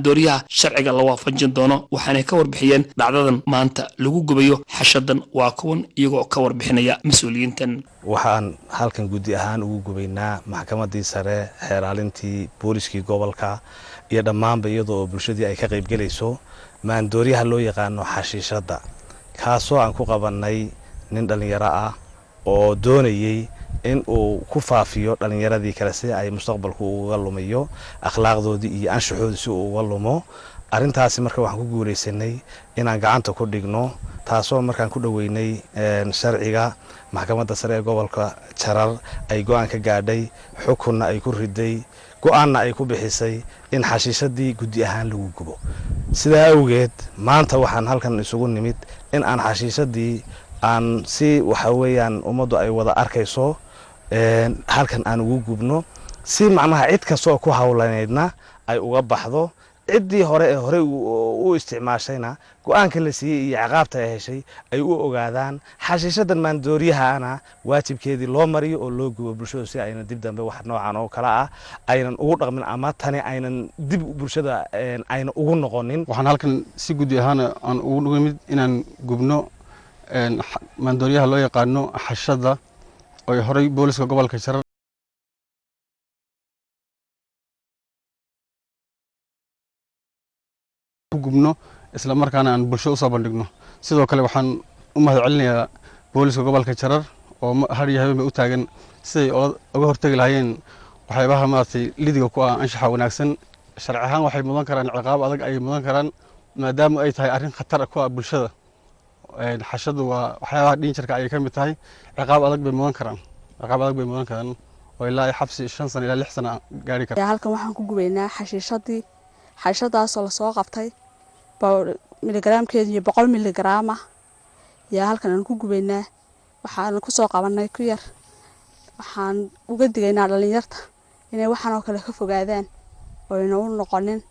Maandooriyaha sharciga la waafajin doono. Waxaanay ka warbixiyeen dhacdadan maanta lagu gubayo xashadan. Waa kuwan iyagoo ka warbixinaya mas-uuliyiintan. Waxaan halkan guddi ahaan ugu gubaynaa maxkamadii sare, xeeraalintii, booliskii gobolka iyo dhammaanba, iyadoo bulshadii ay ka qaybgelayso, maandooryaha loo yaqaano xashiishadda, kaasoo aan ku qabannay nin dhallinyaro ah oo doonayey in uu ku faafiyo dhallinyaradii kale si ay mustaqbalku uga lumiyo akhlaaqdoodii iyo anshaxoodii, si uu uga lumo arrintaasi. Marka waxaan ku guulaysanay inaan gacanta ku dhigno, taasoo markaan ku dhoweynay sharciga, maxkamadda sare ee gobolka Jarar ay go-aan ka gaadhay, xukunna ay ku riday, go-aanna ay ku bixisay in xashiishadii guddi ahaan lagu gubo. Sidaa awgeed maanta waxaan halkan isugu nimid in aan xashiishadii aan si waxa weeyaan ummaddu ay wada arkayso halkan aan ugu gubno, si macnaha cid kastoo ku hawlaneydna ay uga baxdo, ciddii hore ee horey u isticmaashayna go-aanka la siiyey iyo ciqaabta ay heshay ay u ogaadaan, xashiishadan maandooriyahana waajibkeedii loo mariyo oo loo gubo bulshadu, si aynan dib dambe wax noocan oo kale ah aynan ugu dhaqmin ama tani aynan dib bulshada aynan ugu noqonin. Waxaan halkan si guddi ahaan aan ugu nimid inaan gubno maandooriyaha loo yaqaano xashada oy horey booliska gobolka Jarar ku gubno, isla markaana aan bulsho usoo bandhigno. Sidoo kale waxaan u mahad celinayaa booliska gobolka Jarar oo har iyo habeenba u taagan siday uga hortegi lahaayeen waxyaabaha maaragtay lidiga ku ah anshaxa wanaagsan. Sharci ahaan waxay mudan karaan ciqaab adag ayay mudan karaan, maadaama ay tahay arrin khatar ku ah bulshada. Xashadu waa waxyaabaha dhinjarka ayay ka mid tahay. Ciqaab adag bay mudan karaan, ciqaab adag bay mudan karaan oo ilaa ay xabsi 5 sano ilaa 6 sano gaari kara. Halkan waxaan ku gubaynaa xashiishadii, xashiishadaasoo lasoo qabtay miligaraamkeedu iyo 100 miligaraam ah yaa halkan aan ku gubaynaa. Waxaan kusoo qabanay ku yar. Waxaan uga digaynaa dhalinyarta inay waxaan oo kale ka fogaadaan oo ayna u noqonin.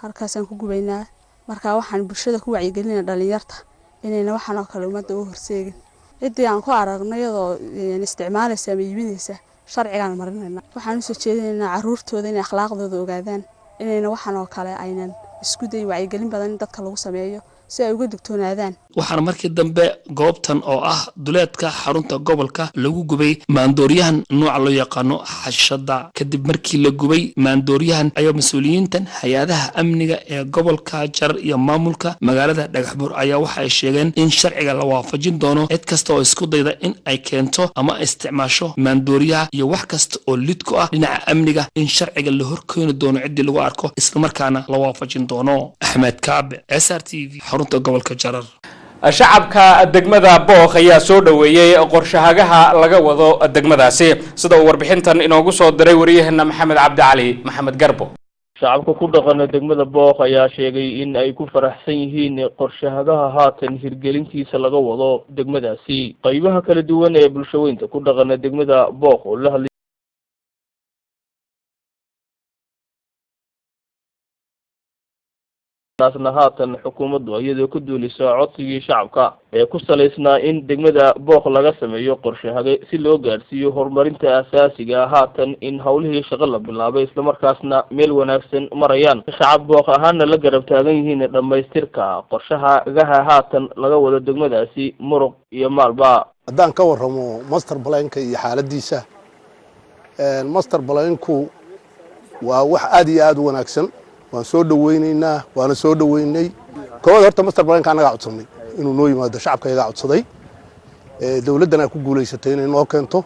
Halkaasaan ku gubaynaa. Marka waxaan bulshada ku wacyigelinaa dhalinyarta inayna waxaan oo kale ummadda u horseegin. Ciddii aan ku aragno iyadoo isticmaalaysa ama iibinaysa, sharcigaan marinayna. Waxaan usoo jeedinaynaa caruurtooda inay akhlaaqdooda ogaadaan, inayna waxaan oo kale aynan isku dayin. Wacyigelin badan in dadka lagu sameeyo si ay uga digtoonaadaan. Waxaana markii dambe goobtan oo ah duleedka xarunta gobolka lagu gubay maandooriyahan nooca loo yaqaano xashada. Kadib markii la gubay maandooriyahan ayaa mas-uuliyiintan hay-adaha amniga ee gobolka Jarar iyo maamulka magaalada Dhagaxbuur ayaa waxa ay sheegeen in sharciga la waafajin doono cid kasta oo isku dayda in ay keento ama isticmaasho maandooriyaha iyo wax kasta oo lid ku ah dhinaca amniga, in sharciga la horkeeni doono ciddii lagu arko, islamarkaana la waafajin doono. Axmed Kaabe, SRTV, xarunta gobolka Jarar. Shacabka degmada Bookh ayaa soo dhoweeyey qorshahagaha laga wado degmadaasi, sida uu warbixintan inoogu soo diray wariyaheena Maxamed Cabdi Cali Maxamed Garbo. Shacabka ku dhaqana degmada Bookh ayaa sheegay in ay ku faraxsan yihiin qorshahagaha haatan hirgelintiisa laga wado degmadaasi. Qaybaha kala duwan ee bulshaweynta ku dhaqana degmada Bookh oo la hadlay taasna haatan xukuumaddu iyadoo ka duulisa codsigii shacabka ee ku salaysnaa in degmada Bookh laga sameeyo qorshahage si loo gaadhsiiyo horumarinta asaasiga, haatan in howlihii shaqo la bilaabay, islamarkaasna meel wanaagsan marayaan, shacab Bookh ahaana la garab taagan yihiin dhammaystirka qorshahagaha haatan laga wado degmadaasi muruq iyo maalba. Haddaan ka warramo master planka iyo xaaladiisa, master planku waa wax aad iyo aad u wanaagsan. Waan soo dhoweynaynaa, waana soo dhoweynay. Koowaad horta master planka annagaa codsanay inuu noo yimaado, shacabka iyagaa codsaday, dowladdana ku guulaysatay inay noo keento.